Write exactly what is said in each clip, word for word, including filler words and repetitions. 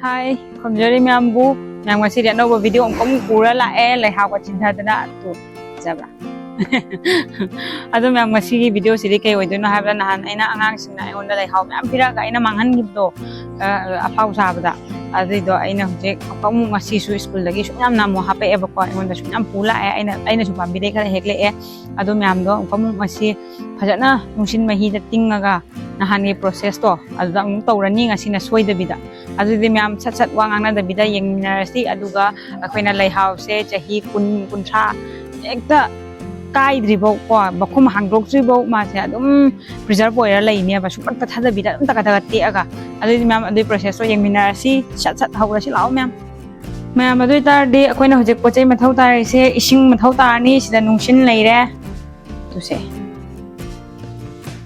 ꯍꯥꯏ, ꯈꯨꯝꯖꯔꯤ ꯃꯌꯥꯝꯕꯨ꯫ ꯃꯌꯥꯝ, ꯉꯁꯤꯗꯤ ꯑꯅꯧꯕ ꯚꯤꯗꯤꯑꯣ ꯑꯃꯨꯛ ꯄꯨꯔ ꯂꯥꯛꯑꯦ, ꯂꯩꯍꯥꯎꯒ ꯆꯤꯟꯊꯗꯅ꯫ ꯇꯨ, ꯐꯖꯕ꯭ꯔꯥ? ꯑꯗꯣ ꯃꯌꯥꯝ, ꯉꯁꯤꯒꯤ ꯚꯤꯗꯤꯑꯣꯁꯤꯗꯤ ꯀꯩ ꯑꯣꯏꯗꯣꯏꯅꯣ ꯍꯥꯏꯕꯗ, ꯅꯍꯥꯟ ꯑꯩꯅ ꯑꯉꯥꯡꯁꯤꯡꯅ ꯑꯩꯉꯣꯟꯗ ꯂꯩꯍꯥꯎ ꯃꯌꯥꯝ ꯄꯤꯔꯛꯑꯒ ꯑꯩꯅ ꯃꯥꯡꯍꯟꯈꯤꯕꯗꯣ, ꯑ, ꯑꯐꯥꯎ ꯁꯥꯕꯗ, ꯑꯗꯨꯏꯗꯣ ꯑꯩꯅ ꯍꯧꯖꯤꯛ ꯑꯃꯨꯛ ꯉꯁꯤꯁꯨ ꯁ꯭ꯀꯨꯜꯗꯒꯤ ꯁꯨꯝ ꯌꯥꯝꯅ ꯑꯃꯨꯛ ꯍꯥꯄꯛꯑꯦꯕꯀꯣ, ꯑꯩꯉꯣꯟꯗ ꯁꯨꯝ ꯌꯥꯝ ꯄꯨ ꯂꯥꯛꯑꯦ꯫ ꯑꯩꯅ, ꯑꯩꯅꯁꯨ ꯄꯥꯝꯕꯤꯗꯩ ꯈꯔ ꯍꯦꯛꯂꯛꯑꯦ꯫ ꯑꯗꯣ ꯃꯌꯥꯝꯗꯣ ꯑꯃꯨꯛ ꯉꯁꯤ ꯐꯖꯅ ꯅꯨꯡꯁꯤꯠ ꯃꯍꯤꯗ ꯇꯤꯡꯉꯒ ꯅꯍꯥꯟꯒꯤ ꯄ꯭ꯔꯣꯁꯦꯁꯇꯣ ꯑꯗꯨꯗ ꯑꯃꯨꯛ ꯇꯧꯔꯅꯤ ꯉꯁꯤꯅ ꯁꯣꯏꯗꯕꯤꯗ꯫ ꯑꯗꯨꯗꯤ ꯃꯌꯥꯝ ꯁꯠ ꯁꯠ ꯋꯥ ꯉꯥꯡꯅꯗꯕꯤꯗ ꯌꯦꯡꯃꯤꯟꯅꯔꯁꯤ꯫ ꯑꯗꯨꯒ ꯑꯩꯈꯣꯏꯅ ꯂꯩꯍꯥꯎꯁꯦ ꯆꯍꯤ ꯀꯨꯟ, ꯀꯨꯟꯊ꯭ꯔꯥ ꯍꯦꯛꯇ ꯀꯥꯏꯗ꯭ꯔꯤꯐꯥꯎ ꯀꯣ, ꯃꯈꯨꯝ ꯍꯥꯡꯗꯣꯛꯇ꯭ꯔꯤꯐꯥꯎ ꯃꯥꯁꯦ ꯑꯗꯨꯝ ꯄ꯭ꯔꯤꯖꯔꯕ ꯑꯣꯏꯔ ꯂꯩꯅꯦꯕ, ꯁꯨꯡꯄꯠ ꯄꯠꯊꯗꯕꯤꯗ ꯑꯗꯨꯝ ꯇꯀ ꯇꯀ ꯇꯦꯛꯑꯒ꯫ ꯑꯗꯨꯗꯤ ꯃꯌꯥꯝ, ꯑꯗꯨꯒꯤ ꯄ꯭ꯔꯣꯁꯦꯁꯇꯣ ꯌꯦꯡꯃꯤꯟꯅꯔꯁꯤ꯫ ꯁꯠ ꯁꯠ ꯍꯧꯔꯁꯤ ꯂꯥꯛꯑꯣ ꯃꯌꯥꯝ꯫ ꯃꯌꯥꯝ, ꯑꯗꯨ ꯑꯣꯏꯇꯥꯔꯗꯤ ꯑꯩꯈꯣꯏꯅ ꯍꯧꯖꯤꯛ ꯄꯣꯠ ꯆꯩ ꯃꯊꯧ ꯇꯥꯔꯤꯁꯦ, ꯏꯁꯤꯡ ꯃꯊꯧ ꯇꯥꯔꯅꯤ, ꯁꯤꯗ ꯅꯨꯡꯁꯤꯟ ꯂꯩꯔꯦ꯫ ꯇꯨꯁꯦ꯫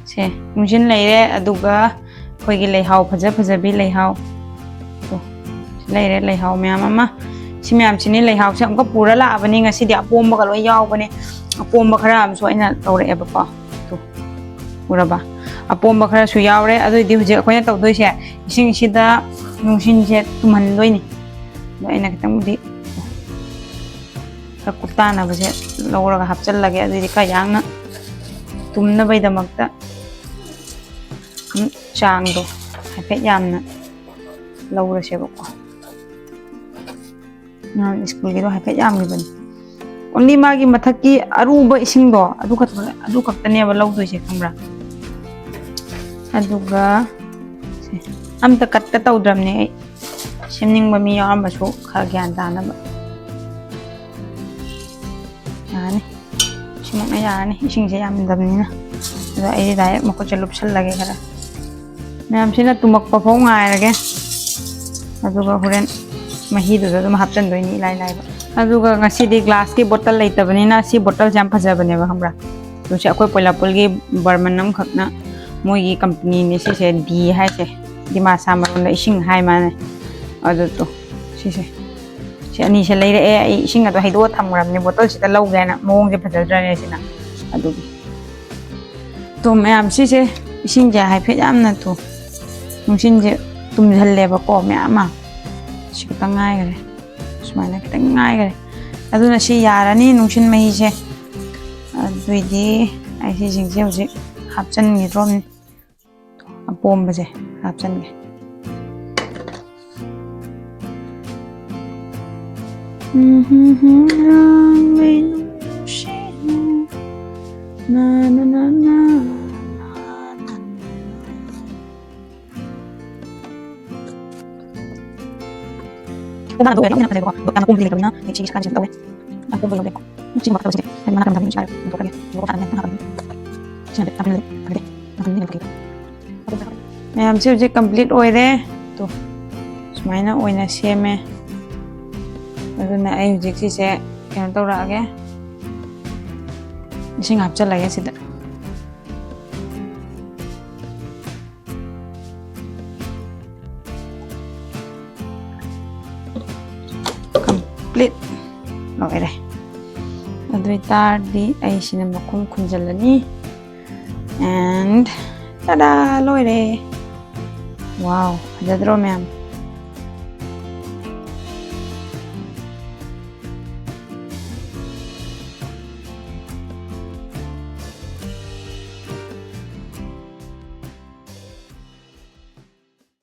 ꯁꯦ, ꯅꯨꯡꯁꯤꯟ ꯂꯩꯔꯦ, ꯑꯗꯨꯒ ꯑꯩꯈꯣꯏꯒꯤ ꯂꯩꯍꯥꯎ ꯐꯖ ꯐꯖꯕꯤ ꯂꯩꯍꯥꯎ꯫ ꯇꯨ, ꯁꯤ ꯂꯩꯔꯦ ꯂꯩꯍꯥꯎ ꯃꯌꯥꯝ ꯑꯃ꯫ ꯁꯤ ꯃꯌꯥꯝꯁꯤꯅꯤ ꯂꯩꯍꯥꯎꯁꯦ ꯑꯃꯨꯛꯀ ꯄꯨꯔ ꯂꯥꯛꯑꯕꯅꯤ ꯉꯁꯤꯗꯤ꯫ ꯑꯄꯣꯝꯕꯒ ꯂꯣꯏ ꯌꯥꯎꯕꯅꯦ꯫ ꯑꯄꯣꯝꯕ ꯈꯔ ꯑꯃꯁꯨ ꯑꯩꯅ ꯇꯧꯔꯛꯑꯦꯕꯀꯣ꯫ ꯇꯨ, ꯎꯔꯕ? ꯑꯄꯣꯝꯕ ꯈꯔꯁꯨ ꯌꯥꯎꯔꯦ꯫ ꯑꯗꯨꯑꯣꯏꯗꯤ ꯍꯧꯖꯤꯛ ꯑꯩꯈꯣꯏꯅ ꯇꯧꯗꯣꯏꯁꯦ, ꯏꯁꯤꯡꯁꯤꯗ ꯅꯨꯡꯁꯤꯟꯁꯦ ꯇꯨꯝꯍꯟꯗꯣꯏꯅꯤ꯫ ꯑꯗꯣ ꯑꯩꯅ ꯈꯤꯇꯪꯕꯨꯗꯤ ꯈꯔ ꯀꯨꯞꯇꯥꯅꯕꯁꯦ ꯂꯧꯔꯒ ꯍꯥꯞꯆꯤꯜꯂꯒꯦ꯫ ꯑꯗꯨꯏꯗꯤ ꯈꯔ ꯌꯥꯡꯅ ꯇꯨꯝꯅꯕꯩꯗꯃꯛꯇ ꯑꯗꯨꯝ ꯆꯥꯡꯗꯣ ꯍꯥꯏꯐꯦꯠ ꯌꯥꯝꯅ ꯂꯧꯔꯁꯦꯕꯀꯣ꯫ ꯅꯍꯥꯟ ꯁ꯭ꯀꯨꯜꯒꯤꯗꯣ ꯍꯥꯏꯐꯦꯠ ꯌꯥꯝꯈꯤꯕꯅꯤ꯫ ꯑꯣꯟꯂꯤ ꯃꯥꯒꯤ ꯃꯊꯛꯀꯤ ꯑꯔꯨꯕ ꯏꯁꯤꯡꯗꯣ ꯑꯗꯨ ꯈꯛꯇ, ꯑꯗꯨ ꯈꯛꯇꯅꯦꯕ ꯂꯧꯗꯣꯏꯁꯦ, ꯈꯪꯕ꯭ꯔꯥ? ꯑꯗꯨꯒ ꯁꯦ, ꯑꯝꯇ ꯀꯠꯇ ꯇꯧꯗ꯭ꯔꯕꯅꯦ ꯑꯩ꯫ ꯁꯦꯝꯅꯤꯡꯕ ꯃꯤ ꯌꯥꯎꯔꯝꯕꯁꯨ ꯈꯔ ꯒ꯭ꯌꯥꯟ ꯇꯥꯅꯕ꯫ ꯌꯥꯔꯅꯤ꯫ ꯁꯤꯃꯛꯅ ꯌꯥꯔꯅꯤ, ꯏꯁꯤꯡꯁꯦ ꯌꯥꯝꯗꯕꯅꯤꯅ꯫ ꯑꯗꯣ ꯑꯩꯗꯤ ꯗꯥꯏꯔꯦꯛ ꯃꯈꯨꯠꯁꯦ ꯂꯨꯞꯁꯜꯂꯒꯦ ꯈꯔ꯫ ꯃꯌꯥꯝꯁꯤꯅ ꯇꯨꯝꯃꯛꯄ ꯐꯥꯎ ꯉꯥꯏꯔꯒꯦ꯫ ꯑꯗꯨꯒ ꯍꯣꯔꯦꯟ ꯃꯍꯤꯗꯨꯗ ꯑꯗꯨꯝ ꯍꯥꯞꯆꯤꯟꯗꯣꯏꯅꯤ, ꯏꯂꯥꯏ ꯂꯥꯏꯕ꯫ ꯑꯗꯨꯒ ꯉꯁꯤꯗꯤ ꯒ꯭ꯂꯥꯁꯀꯤ ꯕꯣꯇꯜ ꯂꯩꯇꯕꯅꯤꯅ ꯁꯤ ꯕꯣꯇꯜꯁꯦ ꯌꯥꯝ ꯐꯖꯕꯅꯦꯕ, ꯈꯪꯕ꯭ꯔꯥ? ꯑꯗꯨꯁꯦ ꯑꯩꯈꯣꯏ ꯄꯣꯏꯂꯥꯄꯨꯜꯒꯤ ꯕꯔꯃꯟ ꯑꯃꯈꯛꯅ, ꯃꯣꯏꯒꯤ ꯀꯝꯄꯅꯤꯅꯦ ꯁꯤꯁꯦ, ꯗꯤ ꯍꯥꯏꯁꯦ, ꯗꯤꯃꯥꯁꯥ ꯃꯔꯣꯟꯗ ꯏꯁꯤꯡ ꯍꯥꯏ ꯃꯥꯅꯦ꯫ ꯑꯗꯨꯗꯣ ꯁꯤꯁꯦ, ꯁꯤ ꯑꯅꯤꯁꯦ ꯂꯩꯔꯛꯑꯦ꯫ ꯑꯩ ꯏꯁꯤꯡ ꯑꯗꯣ ꯍꯩꯗꯣꯛꯑ ꯊꯝꯈ꯭ꯔꯕꯅꯦ, ꯕꯣꯇꯜꯁꯤꯗ ꯂꯧꯒꯦꯅ꯫ ꯃꯑꯣꯡꯁꯦ ꯐꯖꯗ꯭ꯔꯅꯦ ꯁꯤꯅ? ꯑꯗꯨꯒꯤ꯫ ꯇꯣ ꯃꯌꯥꯝ, ꯁꯤꯁꯦ ꯏꯁꯤꯡꯁꯦ ꯍꯥꯏꯐꯦꯠ ꯌꯥꯝꯅ ꯇꯣ ꯅꯨꯡꯁꯤꯟꯁꯦ ꯇꯨꯝꯁꯤꯜꯂꯦꯕꯀꯣ ꯃꯌꯥꯝ ꯑꯃ꯫ ꯁꯤ ꯈꯤꯇꯪ ꯉꯥꯏꯈꯔꯦ꯫ ꯁꯨꯃꯥꯏꯅ ꯈꯤꯇꯪ ꯉꯥꯏꯈꯔꯦ꯫ ꯑꯗꯨꯅ ꯁꯤ ꯌꯥꯔꯅꯤ, ꯅꯨꯡꯁꯤꯠ ꯃꯍꯤꯁꯦ꯫ ꯑꯗꯨꯏꯗꯤ ꯑꯩ ꯁꯤꯁꯤꯡꯁꯦ ꯍꯧꯖꯤꯛ ꯍꯥꯞꯆꯤꯟꯈꯤꯗ꯭ꯔꯣꯝꯅꯤ꯫ ꯑꯄꯣꯝꯕꯁꯦ ꯍꯥꯞꯆꯤꯟꯒꯦ꯫ ꯀꯣꯝꯅ ꯍꯥꯞꯄ ꯂꯩꯕꯀꯣ꯫ ꯌꯥꯝꯅ ꯀꯣꯝꯕꯗꯤ ꯂꯩꯇꯕꯅꯤꯅ ꯑꯩ ꯁꯤꯒꯤ ꯁꯤꯀꯥꯟꯁꯤꯗ ꯇꯧꯋꯦ꯫ ꯌꯥꯝ ꯀꯣꯝꯕ ꯂꯧꯗꯦ꯫ ꯁꯤꯒꯨꯝꯕ ꯐꯠꯇꯕꯁꯤꯗꯤ ꯍꯥꯏꯗꯤ ꯃꯅꯥ ꯀꯔꯝ ꯊꯝꯒꯅꯤ? ꯁꯤ ꯍꯥꯏꯔꯒ ꯍꯨꯟꯗꯣꯛꯈ꯭ꯔꯒꯦ꯫ ꯍꯨꯟꯗꯣꯛꯑꯒ ꯊꯥꯔꯒꯅꯦ ꯅꯪ ꯍꯥꯞꯄꯅꯤ꯫ ꯁꯤꯅꯗꯤ ꯊꯝꯃꯤꯜꯂꯗꯤ ꯐꯒꯗꯦ꯫ ꯅꯪ ꯊꯝꯃꯤꯜꯂꯗꯤ ꯐꯒꯗꯦ꯫ ꯃꯌꯥꯝꯁꯦ ꯍꯧꯖꯤꯛ complete ꯑꯣꯏꯔꯦ꯫ ꯇꯣ, ꯁꯨꯃꯥꯏꯅ ꯑꯣꯏꯅ ꯁꯦꯝꯃꯦ꯫ ꯑꯗꯨꯅ ꯑꯩ ꯍꯧꯖꯤꯛ ꯁꯤꯁꯦ ꯀꯩꯅꯣ ꯇꯧꯔꯛꯑꯒꯦ꯫ ꯏꯁꯤꯡ ꯍꯥꯞꯆꯤꯜꯂꯒꯦ ꯁꯤꯗ꯫ Complete ꯂꯣꯏꯔꯦ꯫ ꯑꯗꯨ ꯑꯣꯏꯇꯥꯔꯗꯤ ꯑꯩ ꯁꯤꯅ ꯃꯈꯨꯝ ꯈꯨꯝꯖꯤꯜꯂꯅꯤ꯫ And tada! ꯂꯣꯏꯔꯦ꯫ Wow, ꯐꯖꯗ꯭ꯔꯣ ꯃꯌꯥꯝ?